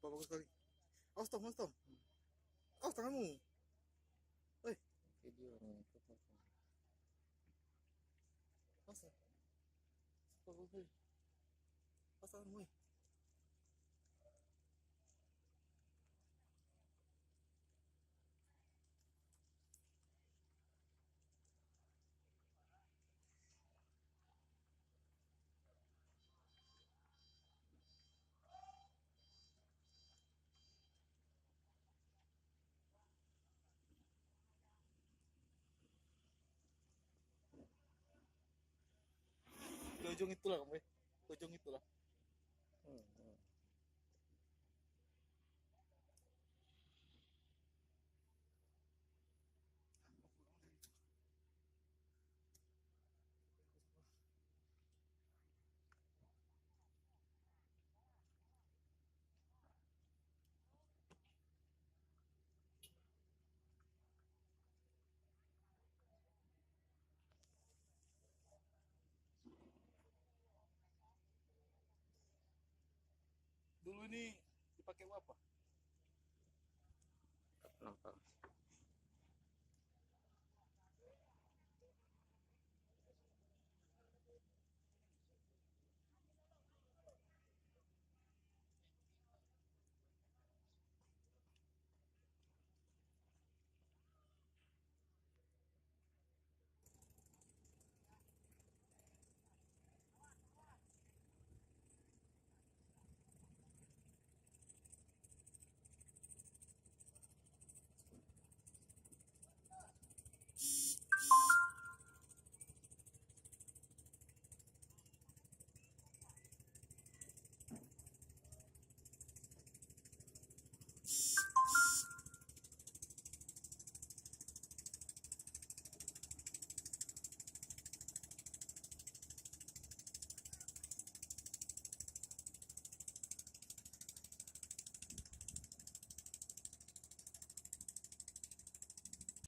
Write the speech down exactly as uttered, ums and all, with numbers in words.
Bagus sekali. Awas tom, awas tom. Awas tanganmu. Eh. Video ni. Awas. Awas tanganmu. Eh. Ke ujung itulah kamu, eh. Ke ujung itulah. Hmm, hmm. Dulu ini dipakai buat apa? Kenapa?